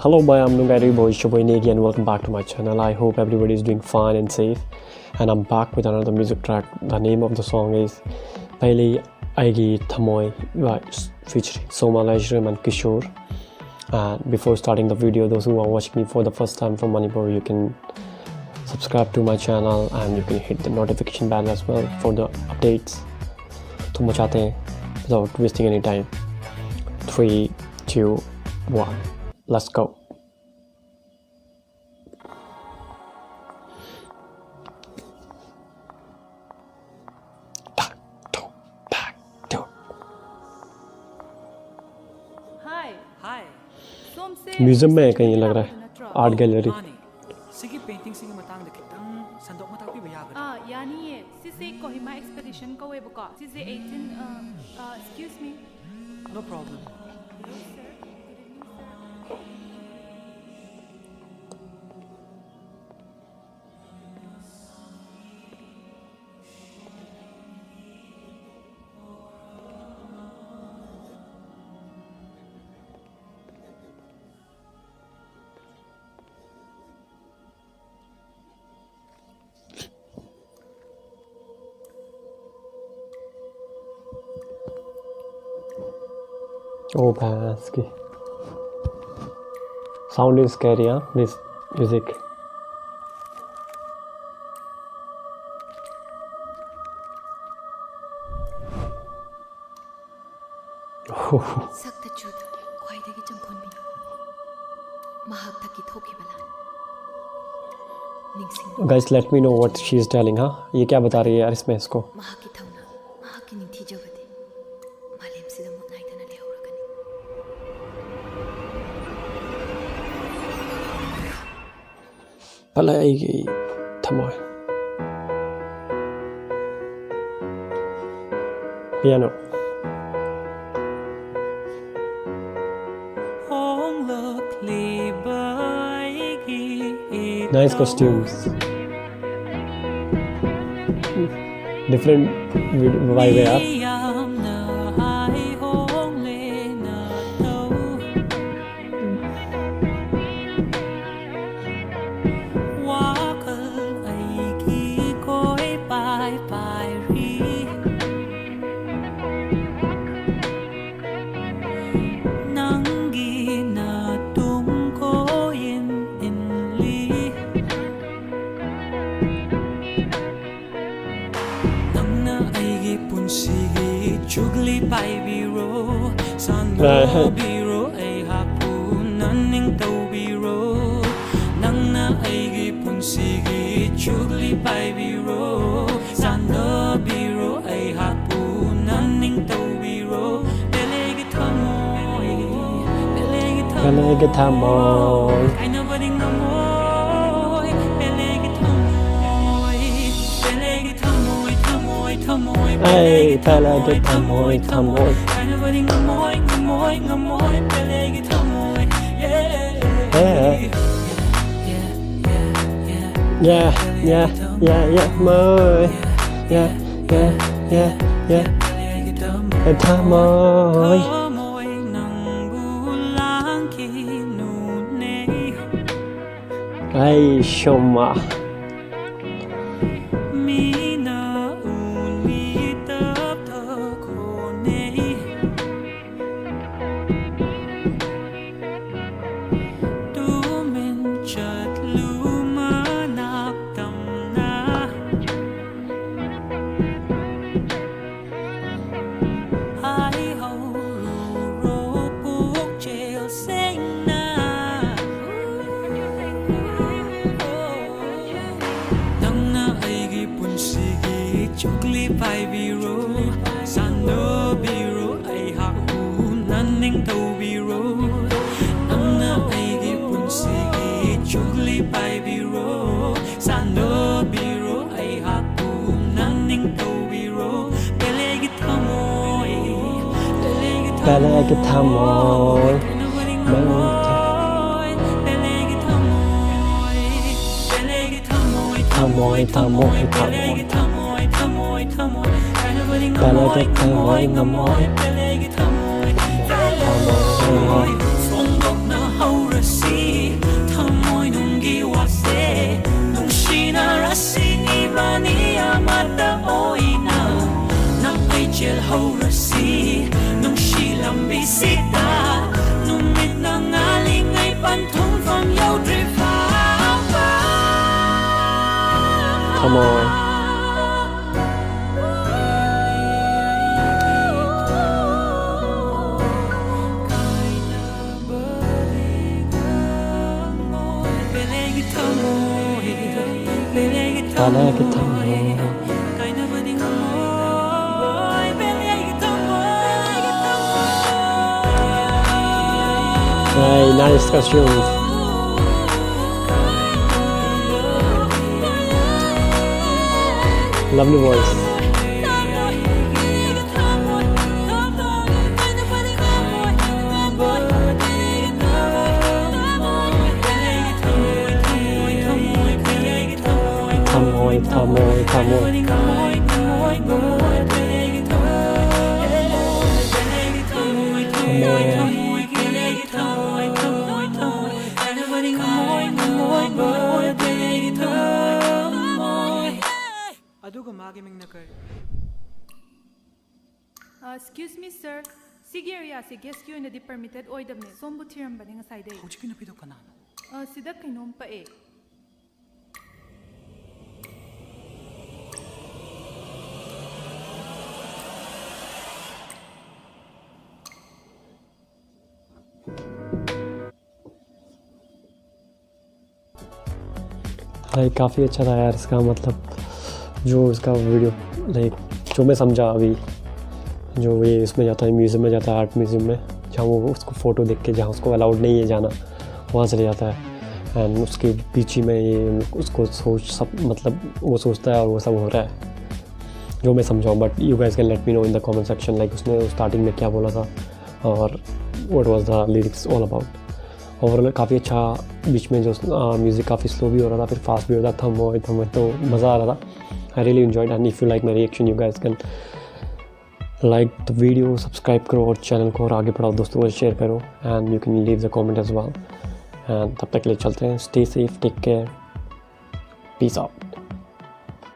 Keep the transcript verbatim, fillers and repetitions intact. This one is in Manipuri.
Hello, ꯃꯌꯥꯝ ꯅꯨꯡꯉꯥꯏꯔꯤꯕꯣ? It's your boy Negi and welcome back to my channel. I hope everybody is doing fine and safe. And I'm back with another music track. The name of the song is Pehlei Aigi Thamoi by featuring Soma Lalsriman Kishore. And before starting the video, those who are watching me for the first time from Manipur, you can subscribe to my channel and you can hit the notification bell as well for the updates. तो मचाते हैं without wasting any time. Three, two, one. Let's go. Hi. Hi. ꯁꯣꯝꯁꯦ ꯃ꯭ꯌꯨꯖꯤꯌꯝ ꯃꯌꯥꯏ ꯀꯩꯅ ꯂꯩꯈ꯭ꯔꯦ꯫ ꯅꯠꯇ꯭ꯔꯣ? Art gallery. ꯃꯥꯅꯦ꯫ ꯁꯤꯒꯤ painting ꯁꯤꯒꯤ ꯃꯇꯥꯡꯗ ꯈꯤꯇꯪ ꯁꯟꯗꯣꯛꯅ ꯇꯥꯛꯄꯤꯕ ꯌꯥꯒꯗ꯭ꯔꯥ? ꯑꯥ, ꯌꯥꯅꯤꯌꯦ꯫ ꯁꯤꯁꯦ Kohima Expedition ꯀꯧꯋꯦꯕꯀꯣ꯫ ꯁꯤꯁꯦ eighteen, ꯑ, ꯑ, excuse me. No problem. Hello, sir. Good evening, sir. Oh, Bansky. Sound is scary, huh? This music. ꯁꯛꯇ ꯆꯨꯗ ꯈ꯭ꯋꯥꯏꯗꯒꯤ ꯆꯪꯐꯝ ꯃꯤ꯫ ꯃꯍꯥꯛꯇꯒꯤ ꯊꯣꯛꯈꯤꯕ ꯂꯥꯟ꯫ ꯅꯤꯡꯁꯤꯡꯂꯨ꯫ Guys, let me know what she is telling, huh? ये क्या बता रही है यार इसमें इसको? ꯃꯍꯥꯛꯀꯤ ꯊꯧꯅꯥ, ꯃꯍꯥꯛꯀꯤ ꯅꯤꯡꯊꯤꯖꯕꯗꯤ ꯃꯥꯂꯦꯝꯁꯤꯗ ꯃꯨꯠ ꯅꯥꯏꯗꯅ ꯂꯩꯍꯧꯔꯒꯅꯤ꯫ ꯄꯜꯂꯦ ꯑꯩꯒꯤ ꯊꯃꯣꯏ꯫ Piano. Nice costumes. Different vibe है यार। ꯅꯪꯒꯤ ꯅꯥꯇꯣꯡ ꯈꯣꯏ ꯏꯟ ꯏꯟꯂꯤ꯫ ꯅꯪꯅ ꯑꯩꯒꯤ ꯄꯨꯟꯁꯤꯒꯤ ꯆꯨꯒꯂꯤ ꯄꯥꯏꯕꯤꯔꯣ, ꯁꯥꯟꯗꯣꯛꯄꯤꯔꯣ ꯑꯩꯍꯥꯛꯄꯨ ꯅꯪ ꯅꯤꯡꯇꯧꯕꯤꯔꯣ꯫ ꯅꯪꯅ ꯑꯩꯒꯤ ꯄꯨꯟꯁꯤꯒꯤ ꯆꯨꯒꯂꯤ ꯄꯥꯏꯕꯤꯔꯣ, ꯁꯥꯟꯗꯣꯛꯄꯤꯔꯣ ꯑꯩꯍꯥꯛꯄꯨ ꯅꯪ ꯅꯤꯡꯇꯧꯕꯤꯔꯣ꯫ ꯄꯦꯂꯦꯒꯤ ꯊꯃꯣꯏ, ꯄꯦꯂꯦꯒꯤ ꯊꯃꯣꯏ, ꯄꯦꯂꯦꯒꯤ ꯊꯃꯣꯏ꯫ ꯀꯥꯏꯅꯕꯗꯤ ꯉꯝꯃꯣꯏ, ꯄꯦꯂꯦꯒꯤ ꯊꯃꯣꯏ, ꯄꯦꯂꯦꯒꯤ ꯊꯃꯣꯏ, ꯊꯃꯣꯏ, ꯊꯃꯣꯏ, ꯑꯩ ꯄꯦꯂꯦꯒꯤ ꯊꯃꯣꯏ, ꯊꯃꯣꯏ, ꯊꯃꯣꯏ꯫ ꯀꯥꯏꯅꯕꯗꯤ ꯉꯝꯃꯣꯏ, ꯉꯝꯃꯣꯏ, ꯉꯝꯃꯣꯏ, ꯄꯦꯂꯦꯒꯤ ꯊꯃꯣꯏ, yeah꯫ ꯑꯦ꯫ Yeah, yeah, yeah, yeah, ꯃꯣꯏ꯫ Yeah, yeah, yeah, yeah, ꯊꯃꯣꯏ꯫ ꯊꯃꯣꯏ ꯅꯪꯕꯨ ꯂꯥꯡꯈꯤꯅꯨꯅꯦ꯫ ꯑꯩ ꯁꯣꯃꯥ꯫ ꯃꯤꯅ ꯎꯅꯤ ꯇꯞ ꯇꯞ ꯈꯣꯟꯅꯦ꯫ ꯇꯨꯃꯤꯟ ꯆꯠꯂꯨ ꯃꯅꯥꯛ ꯇꯝꯅ꯫ ꯍꯥꯏꯍꯧꯔꯣ ꯄꯨꯛꯆꯦꯜ ꯁꯦꯡꯅ꯫ ꯅꯪꯅ ꯑꯩꯒꯤ ꯄꯨꯟꯁꯤꯒꯤ ꯆꯨꯒꯂꯤ ꯄꯥꯏꯕꯤꯔꯣ, ꯁꯥꯟꯗꯣꯛꯄꯤꯔꯣ ꯑꯩꯍꯥꯛꯄꯨ ꯅꯪ ꯅꯤꯡꯇꯧꯕꯤꯔꯣ꯫ ꯅꯪꯅ ꯑꯩꯒꯤ ꯄꯨꯟꯁꯤꯒꯤ ꯆꯨꯒꯂꯤ ꯄꯥꯏꯕꯤꯔꯣ, ꯁꯥꯟꯗꯣꯛꯄꯤꯔꯣ ꯑꯩꯍꯥꯛꯄꯨ ꯅꯪ ꯅꯤꯡꯇꯧꯕꯤꯔꯣ꯫ ꯄꯦꯂꯦꯒꯤ ꯊꯃꯣꯏ, ꯄꯦꯂꯦꯒꯤ ꯄꯦꯂꯦꯒꯤ ꯊꯃꯣꯏ, ꯊꯃꯣꯏ꯫ ꯀꯥꯏꯅꯕꯗꯤ ꯉꯝꯃꯣꯏ꯫ ꯄꯦꯂꯦꯒꯤ ꯊꯃꯣꯏ, ꯄꯦꯂꯦꯒꯤ ꯊꯃꯣꯏ, ꯄꯦꯂꯦꯒꯤ ꯊꯃꯣꯏ, ꯊꯃꯣꯏ, ꯊꯃꯣꯏ, ꯄꯦꯂꯦꯒꯤ ꯊꯃꯣꯏ, ꯊꯃꯣꯏ, ꯊꯃꯣꯏ꯫ ꯀꯥꯏꯅꯕꯗꯤ ꯄꯦꯂꯦꯒꯤ ꯉꯝꯃꯣꯏ, ꯊꯃꯣꯏ, ꯉꯝꯃꯣꯏ, ꯉꯝꯃꯣꯏ꯫ ꯄꯦꯂꯦꯒꯤ ꯊꯃꯣꯏ, ꯊꯃꯣꯏ, ꯊꯃꯣꯏ꯫ ꯐꯣꯡꯗꯣꯛꯅ ꯍꯧꯔꯁꯤ ꯊꯃꯣꯏꯅꯨꯡꯒꯤ ꯋꯥꯁꯦ꯫ ꯅꯨꯡꯁꯤꯅꯔꯁꯤ ꯏꯕꯥꯅꯤ ꯑꯃꯠꯇ ꯑꯣꯏꯅ꯫ ꯅꯪ ꯑꯩ ꯆꯦꯜ ꯍꯧꯔꯁꯤ ꯅꯨꯡꯁꯤ ꯂꯝꯕꯤꯁꯤꯗ ꯅꯨꯃꯤꯠꯅ ꯉꯥꯜꯂꯤꯉꯩ ꯄꯟꯊꯨꯡꯐꯝ ꯌꯧꯗ꯭ꯔꯤ ꯐꯥꯎꯕ꯫ ꯊꯝꯃꯣ꯫ ꯀꯥꯏꯅꯕꯗꯤ ꯉꯝꯃꯣꯏ, ꯀꯥꯏꯅꯕꯗꯤ ꯉꯝꯃꯣꯏ, ꯕꯦꯂꯤ ꯑꯩꯒꯤ ꯊꯝꯃꯣꯏ, ꯕꯦꯂꯤ ꯑꯩꯒꯤ ꯊꯝꯃꯣꯏ꯫ Hey, nice costumes. Lovely voice. ꯊꯝꯃꯣꯏ, ꯊꯝꯃꯣꯏ, ꯊꯝꯃꯣꯏ꯫ ꯊꯝꯃꯣꯏ꯫ ꯑꯗꯨꯒ ꯃꯥꯒꯤ ꯃꯤꯡꯅ ꯀꯔꯤ? ꯑꯦꯛꯁꯀ꯭ꯌꯨꯁ ꯃꯤ ꯁꯔ, ꯁꯤꯒꯤ ꯑꯦꯔꯤꯌꯥꯁꯦ ꯒꯦꯁꯀꯤ ꯑꯣꯏꯅꯗꯤ ꯄꯔꯃꯤꯇꯦꯠ ꯑꯣꯏꯗꯕꯅꯦ꯫ ꯁꯣꯝꯕꯨ ꯊꯤꯔꯝꯕꯅꯦ ꯉꯁꯥꯏꯗꯩ꯫ ꯍꯧꯖꯤꯛꯀꯤ ꯅꯨꯄꯤꯗꯣ ꯀꯅꯥꯅꯣ? ꯑ, ꯁꯤꯗ ꯀꯩꯅꯣꯝ ꯄꯛꯑꯦ꯫ भाई काफ़ी अच्छा था यार, इसका मतलब जो इसका वीडियो, लाइक, जो मैं समझा अभी, जो ये इसमें जाता है, म्यूज़ियम में जाता है, आर्ट म्यूज़ियम में, जहाँ वो उसको फ़ोटो देख के, जहाँ उसको अलाउड नहीं है जाना, वहाँ चले जाता है। एंड उसके बीच ही में ये उसको सोच सब, मतलब, वो सोचता है और वो सब हो रहा है, जो मैं समझा हूँ। But you guys can let me know in the comment section, like, उसने स्टार्टिंग में क्या बोला था और what was the lyrics all about। Overall काफ़ी अच्छा। बीच में जो म्यूज़िक काफ़ी स्लो भी हो रहा था, फिर फास्ट भी हो रहा था, थम हो, थम हो, तो मज़ा आ रहा था। I really enjoyed, and if you like my reaction, you guys can like the video, subscribe करो और चैनल को और आगे बढ़ाओ, दोस्तों को शेयर करो, and you can leave the comment as well। And तब तक के लिए चलते हैं, stay safe, take care, peace out।